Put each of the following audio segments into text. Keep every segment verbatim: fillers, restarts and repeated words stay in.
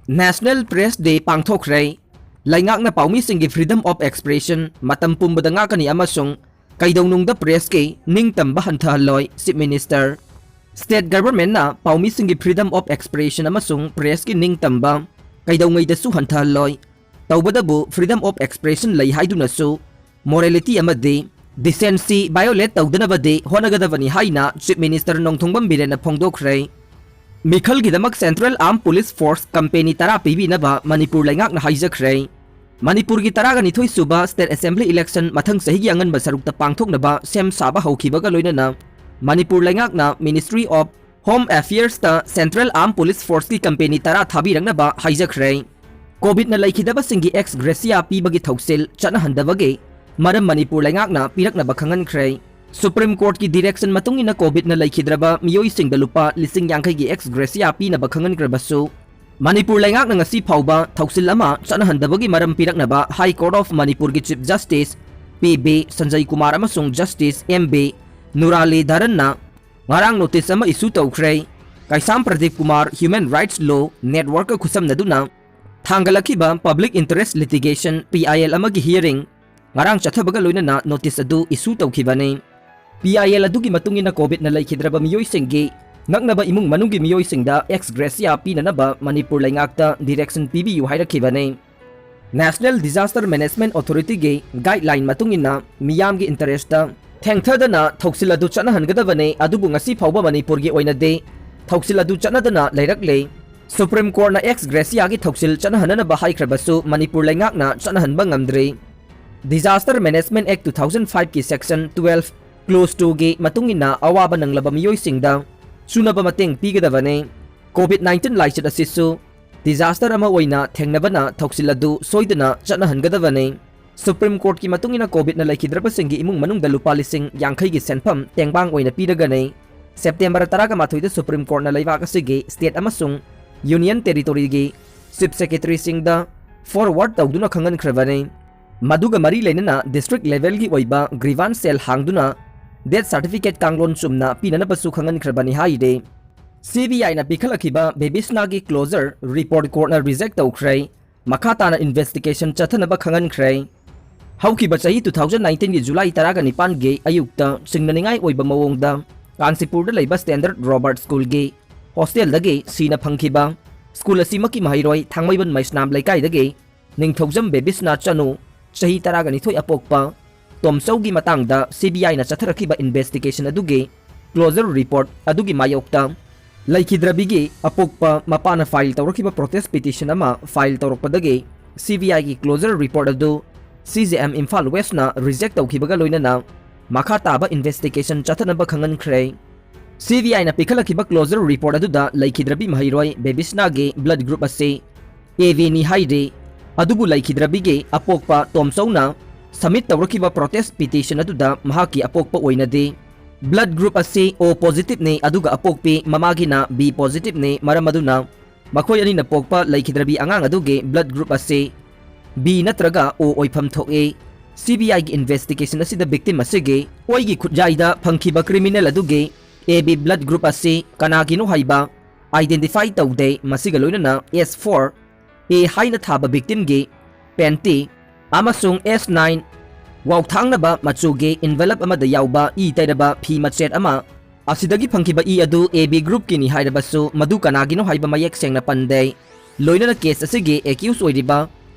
National Press Day ꯄꯥꯡꯊꯣꯛꯈ꯭ꯔꯦ꯫ ꯂꯩꯉꯥꯛꯅ ꯄꯥꯎꯃꯤꯁꯤꯡꯒꯤ freedom of expression ꯃꯇꯝ ꯄꯨꯝꯕꯗ ꯉꯥꯛꯀꯅꯤ ꯑꯃꯁꯨꯡ ꯀꯩꯗꯧꯅꯨꯡꯗ pressꯀꯤ ꯅꯤꯡꯇꯝꯕ ꯍꯟꯊꯍꯜꯂꯣꯏ, Chief Minister꯫ State governmentꯅ ꯄꯥꯎꯃꯤꯁꯤꯡꯒꯤ freedom of expression ꯑꯃꯁꯨꯡ pressꯀꯤ ꯅꯤꯡꯇꯝꯕ ꯀꯩꯗꯧꯉꯩꯗꯁꯨ ꯍꯟꯊꯍꯜꯂꯣꯏ꯫ ꯇꯧꯕꯗꯕꯨ freedom of expression ꯂꯩ ꯍꯥꯏꯗꯨꯅꯁꯨ morality ꯑꯃꯗꯤ decency violate ꯇꯧꯗꯅꯕꯗꯤ ꯍꯣꯠꯅꯒꯗꯕꯅꯤ ꯍꯥꯏꯅ Chief Minister ꯅꯣꯡꯊꯣꯡꯕꯝ ꯕꯤꯔꯦꯟꯅ ꯐꯣꯡꯗꯣꯛꯈ꯭ꯔꯦ꯫ ꯃꯤꯈꯜꯒꯤꯗꯃꯛ Central Armed Police Force company ꯇꯔꯥ ꯄꯤꯕꯤꯅꯕ ꯃꯅꯤꯄꯨꯔ ꯂꯩꯉꯥꯛꯅ ꯍꯥꯏꯖꯈ꯭ꯔꯦ꯫ ꯃꯅꯤꯄꯨꯔꯒꯤ ꯇꯔꯥꯒ ꯅꯤꯊꯣꯏ ꯁꯨꯕ State Assembly election ꯃꯊꯪ ꯆꯍꯤꯒꯤ ꯑꯉꯟꯕ ꯁꯔꯨꯛꯇ ꯄꯥꯡꯊꯣꯛꯅꯕ ꯁꯦꯝ ꯁꯥꯕ ꯍꯧꯈꯤꯕꯒ ꯂꯣꯏꯅꯅ ꯃꯅꯤꯄꯨꯔ ꯂꯩꯉꯥꯛꯅ Ministry of Home Affairsꯇ Central Armed Police Forceꯀꯤ company ꯇꯔꯥ ꯊꯥꯕꯤꯔꯛꯅꯕ ꯍꯥꯏꯖꯈ꯭ꯔꯦ꯫ COVIDꯅ ꯂꯩꯈꯤꯗꯕꯁꯤꯡꯒꯤ ex gratia ꯄꯤꯕꯒꯤ ꯊꯧꯁꯤꯜ ꯆꯠꯅꯍꯟꯗꯕꯒꯤ ꯃꯔꯝ ꯃꯅꯤꯄꯨꯔ ꯂꯩꯉꯥꯛꯅ ꯄꯤꯔꯛꯅꯕ ꯈꯪꯍꯟꯈ꯭ꯔꯦ꯫ Supreme Courtꯀꯤ direction ꯃꯇꯨꯡ ꯏꯟꯅ COVIDꯅ ꯂꯩꯈꯤꯗ꯭ꯔꯕ ꯃꯤꯑꯣꯏꯁꯤꯡꯗ ꯂꯨꯄꯥ ꯂꯤꯁꯤꯡ ꯌꯥꯡꯈꯩꯒꯤ ex gratia ꯄꯤꯅꯕ ꯈꯪꯍꯟꯈ꯭ꯔꯕꯁꯨ, ꯃꯅꯤꯄꯨꯔ ꯂꯩꯉꯥꯛꯅ ꯉꯁꯤ ꯐꯥꯎꯕ ꯊꯧꯁꯤꯜ ꯑꯃ ꯆꯠꯅꯍꯟꯗꯕꯒꯤ ꯃꯔꯝ ꯄꯤꯔꯛꯅꯕ High Court of ꯃꯅꯤꯄꯨꯔꯒꯤ Chief Justice P B Sanjay Kumar ꯑꯃꯁꯨꯡ Justice ꯑꯦꯝ ꯕꯤ ꯅꯨꯔꯥꯂꯤꯙꯔꯟꯅ ꯉꯔꯥꯡ notice ꯑꯃ issue ꯇꯧꯈ꯭ꯔꯦ꯫ Keisham Pradip Kumar Human Rights Law Networkꯀ ꯈꯨꯠꯁꯝꯅꯗꯨꯅ ꯊꯥꯡꯒꯠꯂꯛꯈꯤꯕ Public Interest Litigation, P I L, ꯑꯃꯒꯤ hearing ꯉꯔꯥꯡ ꯆꯠꯊꯕꯒ ꯂꯣꯏꯅꯅ notice ꯑꯗꯨ issue ꯇꯧꯈꯤꯕꯅꯤ꯫ ꯄꯤ ꯑꯥꯏ ꯑꯦꯜ ꯑꯗꯨꯒꯤ ꯃꯇꯨꯡ ꯏꯟꯅ COVIDꯅ ꯂꯩꯈꯤꯗ꯭ꯔꯕ ꯃꯤꯑꯣꯏꯁꯤꯡꯒꯤ ꯅꯛꯅꯕ ꯏꯃꯨꯡ ꯃꯅꯨꯡꯒꯤ ꯃꯤꯑꯣꯏꯁꯤꯡꯗ ex gratia ꯄꯤꯅꯅꯕ ꯃꯅꯤꯄꯨꯔ ꯂꯩꯉꯥꯛꯇ direction ꯄꯤꯕꯤꯌꯨ ꯍꯥꯏꯔꯛꯈꯤꯕꯅꯤ꯫ National Disaster Management Authorityꯒꯤ guideline ꯃꯇꯨꯡ ꯏꯟꯅ ꯃꯤꯌꯥꯝꯒꯤ interestꯇ ꯊꯦꯡꯊꯗꯅ ꯊꯧꯁꯤꯜ ꯑꯗꯨ ꯆꯠꯅꯍꯟꯒꯗꯕꯅꯤ, ꯑꯗꯨꯕꯨ ꯉꯁꯤ ꯐꯥꯎꯕ ꯃꯅꯤꯄꯨꯔꯒꯤ ꯑꯣꯏꯅꯗꯤ ꯊꯧꯁꯤꯜ ꯑꯗꯨ ꯆꯠꯅꯗꯅ ꯂꯩꯔꯛꯂꯤ꯫ Supreme Courtꯅ ex gratiaꯒꯤ ꯊꯧꯁꯤꯜ ꯆꯠꯅꯍꯟꯅꯅꯕ ꯍꯥꯏꯈ꯭ꯔꯕꯁꯨ ꯃꯅꯤꯄꯨꯔ ꯂꯩꯉꯥꯛꯅ ꯆꯠꯅꯍꯟꯕ ꯉꯝꯗ꯭ꯔꯤ꯫ Disaster Management Act two thousand fiveꯀꯤ section twelve clause twoꯒꯤ ꯃꯇꯨꯡ ꯏꯟꯅ ꯑꯋꯥꯕ ꯅꯪꯂꯕ ꯃꯤꯑꯣꯏꯁꯤꯡꯗ ꯆꯨꯅꯕ ꯃꯇꯦꯡ ꯄꯤꯒꯗꯕꯅꯤ꯫ COVID nineteen ꯂꯥꯏꯆꯠ ꯑꯁꯤꯁꯨ disaster ꯑꯃ ꯑꯣꯏꯅ ꯊꯦꯡꯅꯕꯅ ꯊꯧꯁꯤꯜ ꯑꯗꯨ ꯁꯣꯏꯗꯅ ꯆꯠꯅꯍꯟꯒꯗꯕꯅꯤ꯫ Supreme Courtꯀꯤ ꯃꯇꯨꯡ ꯏꯟꯅ COVIDꯅ ꯂꯩꯈꯤꯗ꯭ꯔꯕꯁꯤꯡꯒꯤ ꯏꯃꯨꯡ ꯃꯅꯨꯡꯗ ꯂꯨꯄꯥ ꯂꯤꯁꯤꯡ ꯌꯥꯡꯈꯩꯒꯤ ꯁꯦꯟꯐꯝ ꯇꯦꯡꯕꯥꯡ ꯑꯣꯏꯅ ꯄꯤꯔꯒꯅꯤ꯫ September ꯇꯔꯥꯃꯥꯊꯣꯏꯗ Supreme Courtꯅ ꯂꯩꯕꯥꯛ ꯑꯁꯤꯒꯤ state ꯑꯃꯁꯨꯡ union territoryꯒꯤ chief secretaryꯁꯤꯡꯗ forward ꯇꯧꯗꯨꯅ ꯈꯪꯍꯟꯈ꯭ꯔꯕꯅꯤ꯫ ꯃꯗꯨꯒ ꯃꯔꯤ ꯂꯩꯅꯅ district levelꯒꯤ ꯑꯣꯏꯕ grievance cell ꯍꯥꯡꯗꯨꯅ death certificate ꯀꯥꯡꯂꯣꯟ ꯆꯨꯝꯅ ꯄꯤꯅꯅꯕꯁꯨ ꯈꯪꯍꯟꯈ꯭ꯔꯕꯅꯤ ꯍꯥꯏꯔꯤ꯫ CBIꯅ ꯄꯤꯈꯠꯂꯛꯈꯤꯕ ꯕꯦꯕꯤꯁꯅꯥꯒꯤ closure report courtꯅ reject ꯇꯧꯈ꯭ꯔꯦ꯫ ꯃꯈꯥ ꯇꯥꯅ investigation ꯆꯠꯊꯅꯕ ꯈꯪꯍꯟꯈ꯭ꯔꯦ꯫ ꯍꯧꯈꯤꯕ ꯆꯍꯤ two thousand nineteenꯒꯤ July ꯇꯔꯥꯒ ꯅꯤꯄꯥꯟꯒꯤ ꯑꯌꯨꯛꯇ ꯆꯤꯡꯅꯅꯤꯡꯉꯥꯏ ꯑꯣꯏꯕ ꯃꯑꯣꯡꯗ ꯀꯥꯟꯆꯤꯄꯨꯔꯗ ꯂꯩꯕ Standard Robert Schoolꯒꯤ hostelꯗꯒꯤ ꯁꯤꯅ ꯐꯪꯈꯤꯕ school ꯑꯁꯤꯃꯛꯀꯤ ꯃꯍꯩꯔꯣꯏ ꯊꯥꯡꯃꯩꯕꯟ ꯃꯩꯁꯅꯥꯝ ꯂꯩꯀꯥꯏꯗꯒꯤ ꯅꯤꯡꯊꯧꯖꯝ ꯕꯦꯕꯤꯁꯅꯥ ꯆꯅꯨ, ꯆꯍꯤ ꯇꯔꯥꯒ ꯅꯤꯊꯣꯏ ꯑꯄꯣꯛꯄ, ꯇꯣꯝꯆꯧꯒꯤ ꯃꯇꯥꯡꯗ CBIꯅ ꯆꯠꯊꯔꯛꯈꯤꯕ investigation ꯑꯗꯨꯒꯤ closure report ꯑꯗꯨꯒꯤ ꯃꯥꯌꯣꯛꯇ ꯂꯩꯈꯤꯗ꯭ꯔꯕꯤꯒꯤ ꯑꯄꯣꯛꯄ ꯃꯄꯥꯅ file ꯇꯧꯔꯛꯈꯤꯕ protest petition ꯑꯃ file ꯇꯧꯔꯛꯄꯗꯒꯤ CBIꯒꯤ closure report ꯑꯗꯨ CJM ꯏꯝꯐꯥꯜ Westꯅ reject ꯇꯧꯈꯤꯕꯒ ꯂꯣꯏꯅꯅ ꯃꯈꯥ ꯇꯥꯕ investigation ꯆꯠꯊꯅꯕ ꯈꯪꯍꯟꯈ꯭ꯔꯦ꯫ CBIꯅ ꯄꯤꯈꯠꯂꯛꯈꯤꯕ closure report ꯑꯗꯨꯗ ꯂꯩꯈꯤꯗ꯭ꯔꯕꯤ ꯃꯍꯩꯔꯣꯏ ꯕꯦꯕꯤꯁꯅꯥꯒꯤ blood group ꯑꯁꯤ ABꯅꯤ ꯍꯥꯏꯔꯤ꯫ ꯑꯗꯨꯕꯨ ꯂꯩꯈꯤꯗ꯭ꯔꯕꯤꯒꯤ ꯑꯄꯣꯛꯄ ꯇꯣꯝꯆꯧꯅ submit ꯇꯧꯔꯛꯈꯤꯕ protest petition ꯑꯗꯨꯗ ꯃꯍꯥꯛꯀꯤ ꯑꯄꯣꯛꯄ ꯑꯣꯏꯅꯗꯤ blood group ꯑꯁꯤ O positiveꯅꯤ, ꯑꯗꯨꯒ ꯑꯄꯣꯛꯄꯤ ꯃꯃꯥꯒꯤꯅ B positiveꯅꯤ꯫ ꯃꯔꯝ ꯑꯗꯨꯅ ꯃꯈꯣꯏ ꯑꯅꯤꯅ ꯄꯣꯛꯄ ꯂꯩꯈꯤꯗ꯭ꯔꯕꯤ ꯑꯉꯥꯡ ꯑꯗꯨꯒꯤ blood group ꯑꯁꯤ B ꯅꯠꯇ꯭ꯔꯒ O ꯑꯣꯏꯐꯝ ꯊꯣꯛꯏ꯫ CBIꯒꯤ investigation ꯑꯁꯤꯗ victim ꯑꯁꯤꯒꯤ ꯑꯣꯏꯒꯤ ꯈꯨꯠꯌꯥꯏꯗ ꯐꯪꯈꯤꯕ criminal ꯑꯗꯨꯒꯤ AB blood group ꯑꯁꯤ ꯀꯅꯥꯒꯤꯅꯣ ꯍꯥꯏꯕ identify ꯇꯧꯗꯦ꯫ ꯃꯁꯤꯒ ꯂꯣꯏꯅꯅ S four A ꯍꯥꯏꯅ ꯊꯥꯕ victimꯒꯤ panty ꯑꯃꯁꯨꯡ S nine ꯋꯥꯎꯊꯥꯡꯅꯕ ꯃꯆꯨꯒꯤ envelope ꯑꯃꯗ ꯌꯥꯎꯕ ꯏ ꯇꯩꯔꯕ ꯐꯤ ꯃꯆꯦꯠ ꯑꯃ ꯑꯁꯤꯗꯒꯤ ꯐꯪꯈꯤꯕ ꯏ ꯑꯗꯨ AB groupꯀꯤꯅꯤ ꯍꯥꯏꯔꯕꯁꯨ ꯃꯗꯨ ꯀꯅꯥꯒꯤꯅꯣ ꯍꯥꯏꯕ ꯃꯌꯦꯛ ꯁꯦꯡꯅ ꯄꯟꯗꯦ꯫ ꯂꯣꯏꯅꯅ case ꯑꯁꯤꯒꯤ accused ꯑꯣꯏꯔꯤꯕ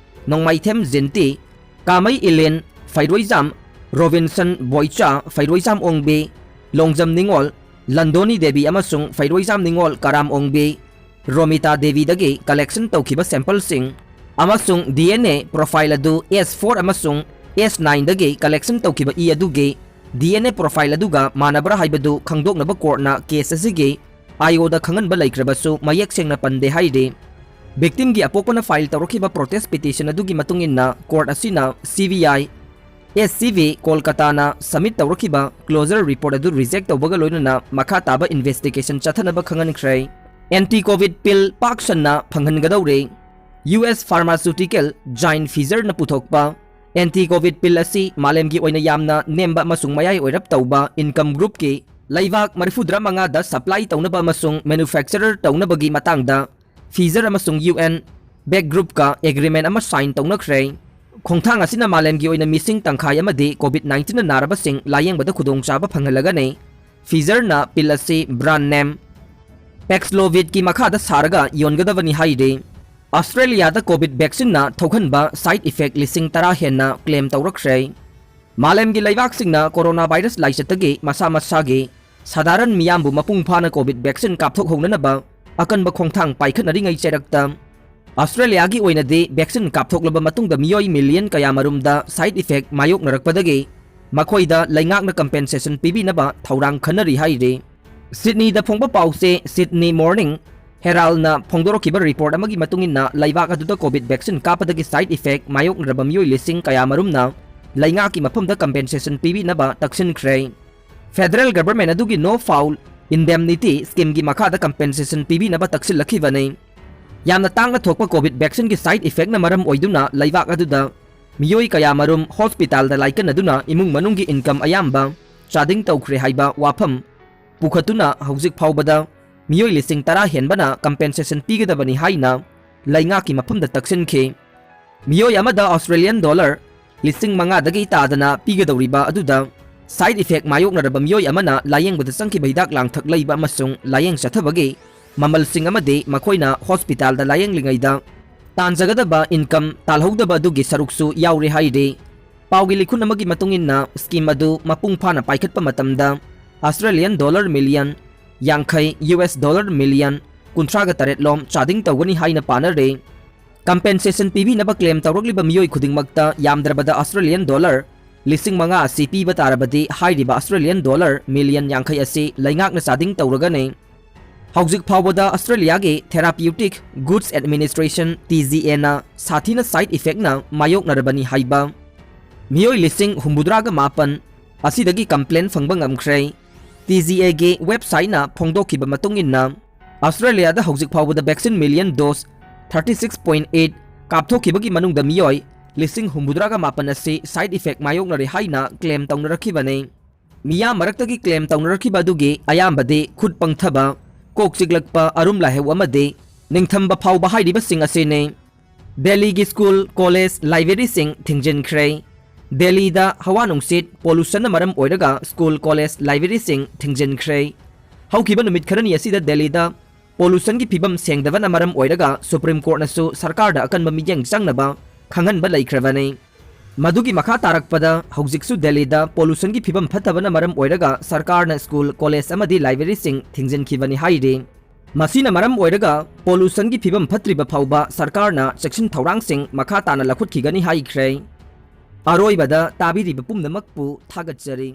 ꯅꯣꯡꯃꯥꯏꯊꯦꯝ ꯖꯦꯟꯇꯤ, ꯀꯥꯃꯩ ꯏꯂꯦꯟ ꯐꯩꯔꯣꯏꯖꯥꯝ, ꯔꯣꯕꯤꯟꯁꯟ ꯕꯣꯏꯆꯥ ꯐꯩꯔꯣꯏꯖꯥꯝ ꯑꯣꯡꯕꯤ, ꯂꯣꯡꯖꯝ ꯅꯤꯉꯣꯜ ꯂꯟꯗꯣꯅꯤ ꯗꯦꯕꯤ ꯑꯃꯁꯨꯡ ꯐꯩꯔꯣꯏꯖꯥꯝ ꯅꯤꯉꯣꯜ ꯀꯔꯥꯝ ꯑꯣꯡꯕꯤ, ꯔꯣꯃꯤꯇꯥ ꯗꯦꯕꯤꯗꯒꯤ collection ꯇꯧꯈꯤꯕ sampleꯁꯤꯡ ꯑꯃꯁꯨꯡ DNA profile ꯑꯗꯨ S four ꯑꯃꯁꯨꯡ S nineꯗꯒꯤ collection ꯇꯧꯈꯤꯕ ꯏ ꯑꯗꯨꯒꯤ DNA profile ꯑꯗꯨꯒ ꯃꯥꯟꯅꯕ꯭ꯔꯥ ꯍꯥꯏꯕꯗꯨ ꯈꯪꯗꯣꯛꯅꯕ courtꯅ case ꯑꯁꯤꯒꯤ IOꯗ ꯈꯪꯍꯟꯕ ꯂꯩꯈ꯭ꯔꯕꯁꯨ ꯃꯌꯦꯛ ꯁꯦꯡꯅ ꯄꯟꯗꯦ ꯍꯥꯏꯔꯤ꯫ Victimꯒꯤ ꯑꯄꯣꯛꯄꯅ file ꯇꯧꯔꯛꯈꯤꯕ protest petition ꯑꯗꯨꯒꯤ ꯃꯇꯨꯡ ꯏꯟꯅ court ꯑꯁꯤꯅ CBI, SCV ꯀꯣꯜꯀꯇꯥꯅ submit ꯇꯧꯔꯛꯈꯤꯕ closure report ꯑꯗꯨ reject ꯇꯧꯕꯒ ꯂꯣꯏꯅꯅ ꯃꯈꯥ ꯇꯥꯕ investigation ꯆꯠꯊꯅꯕ ꯈꯪꯍꯟꯈ꯭ꯔꯦ꯫ Anti-Covid pill ꯄꯥꯛ ꯁꯟꯅ ꯐꯪꯍꯟꯒꯗꯧꯔꯦ꯫ US pharmaceutical giant Pfizerꯅ ꯄꯨꯊꯣꯛꯄ Anti-Covid pill ꯑꯁꯤ ꯃꯥꯂꯦꯝꯒꯤ ꯑꯣꯏꯅ ꯌꯥꯝꯅ ꯅꯦꯝꯕ ꯑꯃꯁꯨꯡ ꯃꯌꯥꯏ ꯑꯣꯏꯔꯞ ꯇꯧꯕ income groupꯀꯤ ꯂꯩꯕꯥꯛ ꯃꯔꯤꯐꯨꯇꯔꯥ ꯃꯉꯥꯗ supply ꯇꯧꯅꯕ ꯑꯃꯁꯨꯡ manufacture ꯇꯧꯅꯕꯒꯤ ꯃꯇꯥꯡꯗ Pfizer ꯑꯃꯁꯨꯡ U N Back Groupꯀ agreement ꯑꯃ sign ꯇꯧꯅꯈ꯭ꯔꯦ꯫ ꯈꯣꯡꯊꯥꯡ ꯑꯁꯤꯅ ꯃꯥꯂꯦꯝꯒꯤ ꯑꯣꯏꯅ ꯃꯤꯁꯤꯡ ꯇꯪꯈꯥꯏ ꯑꯃꯗꯤ COVID nineteenꯅ ꯅꯥꯔꯕꯁꯤꯡ ꯂꯥꯌꯦꯡꯕꯗ ꯈꯨꯗꯣꯡꯆꯥꯕ ꯐꯪꯍꯜꯂꯒꯅꯤ꯫ Pfizerꯅ pill ꯑꯁꯤ brand name Paxlovid ꯀꯤ ꯃꯈꯥꯗ ꯁꯥꯔꯒ ꯌꯣꯟꯒꯗꯕꯅꯤ ꯍꯥꯏꯔꯤ꯫ ꯑꯁꯇ꯭ꯔꯦꯂꯤꯌꯥꯗ COVID vaccineꯅ ꯊꯣꯛꯍꯟꯕ side effect ꯂꯤꯁꯤꯡ ꯇꯔꯥ ꯍꯦꯟꯅ claim ꯇꯧꯔꯛꯈ꯭ꯔꯦ꯫ ꯃꯥꯂꯦꯝꯒꯤ ꯂꯩꯕꯥꯛꯁꯤꯡꯅ coronavirus ꯂꯥꯏꯆꯠꯇꯒꯤ ꯃꯁꯥ ꯃꯁꯥꯒꯤ ꯁꯥꯗꯥꯔꯟ ꯃꯤꯌꯥꯝꯕꯨ ꯃꯄꯨꯡ ꯐꯥꯅ COVID vaccine ꯀꯥꯞꯊꯣꯛꯍꯧꯅꯅꯕ ꯑꯀꯟꯕ ꯈꯣꯡꯊꯥꯡ ꯄꯥꯏꯈꯠꯅꯔꯤꯉꯩ ꯆꯩꯔꯛꯇ, ꯑꯁꯇ꯭ꯔꯦꯂꯤꯌꯥꯒꯤ ꯑꯣꯏꯅꯗꯤ vaccine ꯀꯥꯞꯊꯣꯛꯂꯕ ꯃꯇꯨꯡꯗ ꯃꯤꯑꯣꯏ million ꯀꯌꯥꯃꯔꯨꯝꯗ side effect ꯃꯥꯌꯣꯛꯅꯔꯛꯄꯗꯒꯤ ꯃꯈꯣꯏꯗ ꯂꯩꯉꯥꯛꯅ compensation ꯄꯤꯕꯤꯅꯕ ꯊꯧꯔꯥꯡ ꯈꯟꯅꯔꯤ ꯍꯥꯏꯔꯤ꯫ ꯁꯤꯗꯅꯤꯗ ꯐꯣꯡꯕ ꯄꯥꯎꯆꯦ Sydney Morning Heraldꯅ ꯐꯣꯡꯗꯣꯔꯛꯈꯤꯕ report ꯑꯃꯒꯤ ꯃꯇꯨꯡ ꯏꯟꯅ, ꯂꯩꯕꯥꯛ ꯑꯗꯨꯗ COVID vaccine ꯀꯥꯞꯄꯗꯒꯤ side effect ꯃꯥꯌꯣꯛꯅꯔꯕ ꯃꯤꯑꯣꯏ ꯂꯤꯁꯤꯡ ꯀꯌꯥꯃꯔꯨꯝꯅ ꯂꯩꯉꯥꯛꯀꯤ ꯃꯐꯝꯗ compensation ꯄꯤꯕꯤꯅꯕ ꯇꯛꯁꯤꯟꯈ꯭ꯔꯦ꯫ Federal government ꯑꯗꯨꯒꯤ No Fault Indemnity Schemeꯒꯤ ꯃꯈꯥꯗ compensation ꯄꯤꯕꯤꯅꯕ ꯇꯛꯁꯤꯜꯂꯛꯈꯤꯕꯅꯤ꯫ ꯌꯥꯝꯅ ꯇꯥꯡꯅ ꯊꯣꯛꯄ COVID vaccineꯒꯤ side effectꯅ ꯃꯔꯝ ꯑꯣꯏꯗꯨꯅ ꯂꯩꯕꯥꯛ ꯑꯗꯨꯗ ꯃꯤꯑꯣꯏ ꯀꯌꯥꯃꯔꯨꯝ hospitalꯗ ꯂꯥꯏꯀꯠꯅꯗꯨꯅ ꯏꯃꯨꯡ ꯃꯅꯨꯡꯒꯤ income ꯑꯌꯥꯝꯕ ꯆꯥꯗꯤꯡ ꯇꯧꯈ꯭ꯔꯦ ꯍꯥꯏꯕ ꯋꯥꯐꯝ ꯄꯨꯈꯠꯇꯨꯅ ꯍꯧꯖꯤꯛ ꯐꯥꯎꯕꯗ ꯃꯤꯑꯣꯏ ꯂꯤꯁꯤꯡ ꯇꯔꯥ ꯍꯦꯟꯕꯅ compensation ꯄꯤꯒꯗꯕꯅꯤ ꯍꯥꯏꯅ ꯂꯩꯉꯥꯛꯀꯤ ꯃꯐꯝꯗ ꯇꯛꯁꯤꯟꯈꯤ꯫ ꯃꯤꯑꯣꯏ ꯑꯃꯗ Australian dollar ꯂꯤꯁꯤꯡ ꯃꯉꯥꯗꯒꯤ ꯇꯥꯗꯅ ꯄꯤꯒꯗꯧꯔꯤꯕ ꯑꯗꯨꯗ side effect ꯃꯥꯌꯣꯛꯅꯔꯕ ꯃꯤꯑꯣꯏ ꯑꯃꯅ ꯂꯥꯌꯦꯡꯕꯗ ꯆꯪꯈꯤꯕ ꯍꯤꯗꯥꯛ ꯂꯥꯡꯊꯛ ꯂꯩꯕ ꯑꯃꯁꯨꯡ ꯂꯥꯌꯦꯡ ꯆꯠꯊꯕꯒꯤ ꯃꯃꯜꯁꯤꯡ ꯑꯃꯗꯤ ꯃꯈꯣꯏꯅ hospitalꯗ ꯂꯥꯌꯦꯡꯂꯤꯉꯩꯗ ꯇꯥꯟꯖꯒꯗꯕ income ꯇꯥꯜꯍꯧꯗꯕ ꯑꯗꯨꯒꯤ ꯁꯔꯨꯛꯁꯨ ꯌꯥꯎꯔꯦ ꯍꯥꯏꯔꯤ꯫ ꯄꯥꯎꯒꯤ ꯂꯤꯈꯨꯟ ꯑꯃꯒꯤ ꯃꯇꯨꯡ ꯏꯟꯅ, scheme ꯑꯗꯨ ꯃꯄꯨꯡ ꯐꯥꯅ ꯄꯥꯏꯈꯠꯄ ꯃꯇꯝꯗ Australian dollar million ꯌꯥꯡꯈꯩ, U S dollar million ꯀꯨꯟꯊ꯭ꯔꯥꯒ ꯇꯔꯦꯠ ꯂꯣꯝ ꯆꯥꯗꯤꯡ ꯇꯧꯒꯅꯤ ꯍꯥꯏꯅ ꯄꯥꯅꯔꯦ꯫ Compensation ꯄꯤꯕꯤꯅꯕ claim ꯇꯧꯔꯛꯂꯤꯕ ꯃꯤꯑꯣꯏ ꯈꯨꯗꯤꯡꯃꯛꯇ ꯌꯥꯝꯗ꯭ꯔꯕꯗ Australian dollar ꯂꯤꯁꯤꯡ ꯃꯉꯥ ꯑꯁꯤ ꯄꯤꯕ ꯇꯥꯔꯕꯗꯤ, ꯍꯥꯏꯔꯤꯕ Australian dollar million ꯌꯥꯡꯈꯩ ꯑꯁꯤ ꯂꯩꯉꯥꯛꯅ ꯆꯥꯗꯤꯡ ꯇꯧꯔꯒꯅꯤ꯫ ꯍꯧꯖꯤꯛ ꯐꯥꯎꯕꯗ ꯑꯁꯇ꯭ꯔꯦꯂꯤꯌꯥꯒꯤ Therapeutic Goods Administration, T G Aꯅ ꯁꯥꯊꯤꯅ side effectꯅ ꯃꯥꯌꯣꯛꯅꯔꯕꯅꯤ ꯍꯥꯏꯕ ꯃꯤꯑꯣꯏ ꯂꯤꯁꯤꯡ ꯍꯨꯝꯐꯨꯇꯔꯥꯒ ꯃꯥꯄꯟ ꯑꯁꯤꯗꯒꯤ complain ꯐꯪꯕ ꯉꯝꯈ꯭ꯔꯦ꯫ T G Aꯒꯤ websiteꯅ ꯐꯣꯡꯗꯣꯛꯈꯤꯕ ꯃꯇꯨꯡ ꯏꯟꯅ, ꯑꯁꯇ꯭ꯔꯦꯂꯤꯌꯥꯗ ꯍꯧꯖꯤꯛ ꯐꯥꯎꯕꯗ vaccine million dose thirty six point eight ꯀꯥꯞꯊꯣꯛꯈꯤꯕꯒꯤ ꯃꯅꯨꯡꯗ ꯃꯤꯑꯣꯏ ꯂꯤꯁꯤꯡ ꯍꯨꯝꯐꯨꯇꯔꯥꯒ ꯃꯥꯄꯟ ꯑꯁꯤ side effect ꯃꯥꯌꯣꯛꯅꯔꯦ ꯍꯥꯏꯅ claim ꯇꯧꯅꯔꯛꯈꯤꯕꯅꯤ꯫ ꯃꯤꯌꯥꯝ ꯃꯔꯛꯇꯒꯤ claim ꯇꯧꯅꯔꯛꯈꯤꯕ ꯑꯗꯨꯒꯤ ꯑꯌꯥꯝꯕꯗꯤ ꯈꯨꯠ ꯄꯪꯊꯕ, ꯀꯣꯛ ꯆꯤꯛꯂꯛꯄ, ꯑꯔꯨꯝ ꯂꯥꯏꯍꯧ ꯑꯃꯗꯤ ꯅꯤꯡꯊꯝꯕ ꯐꯥꯎꯕ ꯍꯥꯏꯔꯤꯕꯁꯤꯡ ꯑꯁꯤꯅꯤ꯫ ꯗꯦꯜꯂꯤꯒꯤ school, college, libraryꯁꯤꯡ ꯊꯤꯡꯖꯤꯟꯈ꯭ꯔꯦ꯫ ꯗꯦꯜꯂꯤꯗ ꯍꯋꯥ ꯅꯨꯡꯁꯤꯠ pollutionꯅ ꯃꯔꯝ ꯑꯣꯏꯔꯒ school, college, libraryꯁꯤꯡ ꯊꯤꯡꯖꯤꯟꯈ꯭ꯔꯦ꯫ ꯍꯧꯈꯤꯕ ꯅꯨꯃꯤꯠ ꯈꯔꯅꯤ ꯑꯁꯤꯗ ꯗꯦꯜꯂꯤꯗ pollutionꯒꯤ ꯐꯤꯕꯝ ꯁꯦꯡꯗꯕꯅ ꯃꯔꯝ ꯑꯣꯏꯔꯒ Supreme Courtꯅꯁꯨ ꯁꯔꯀꯥꯔꯗ ꯑꯀꯟꯕ ꯃꯤꯠꯌꯦꯡ ꯆꯪꯅꯕ ꯈꯪꯍꯟꯕ ꯂꯩꯈ꯭ꯔꯕꯅꯤ꯫ ꯃꯗꯨꯒꯤ ꯃꯈꯥ ꯇꯥꯔꯛꯄꯗ ꯍꯧꯖꯤꯛꯁꯨ ꯗꯦꯜꯂꯤꯗ pollutionꯒꯤ ꯐꯤꯕꯝ ꯐꯠꯇꯕꯅ ꯃꯔꯝ ꯑꯣꯏꯔꯒ ꯁꯔꯀꯥꯔꯅ school, college ꯑꯃꯗꯤ libraryꯁꯤꯡ ꯊꯤꯡꯖꯤꯟꯈꯤꯕꯅꯤ ꯍꯥꯏꯔꯤ꯫ ꯃꯁꯤꯅ ꯃꯔꯝ ꯑꯣꯏꯔꯒ pollutionꯒꯤ ꯐꯤꯕꯝ ꯐꯠꯇ꯭ꯔꯤꯕ ꯐꯥꯎꯕ ꯁꯔꯀꯥꯔꯅ ꯆꯦꯛꯁꯤꯟ ꯊꯧꯔꯥꯡꯁꯤꯡ ꯃꯈꯥ ꯇꯥꯅ ꯂꯧꯈꯠꯈꯤꯒꯅꯤ ꯍꯥꯏꯈ꯭ꯔꯦ꯫ ꯑꯔꯣꯏꯕꯗ ꯇꯥꯕꯤꯔꯤꯕ ꯄꯨꯝꯅꯃꯛꯄꯨ ꯊꯥꯒꯠꯆꯔꯤ꯫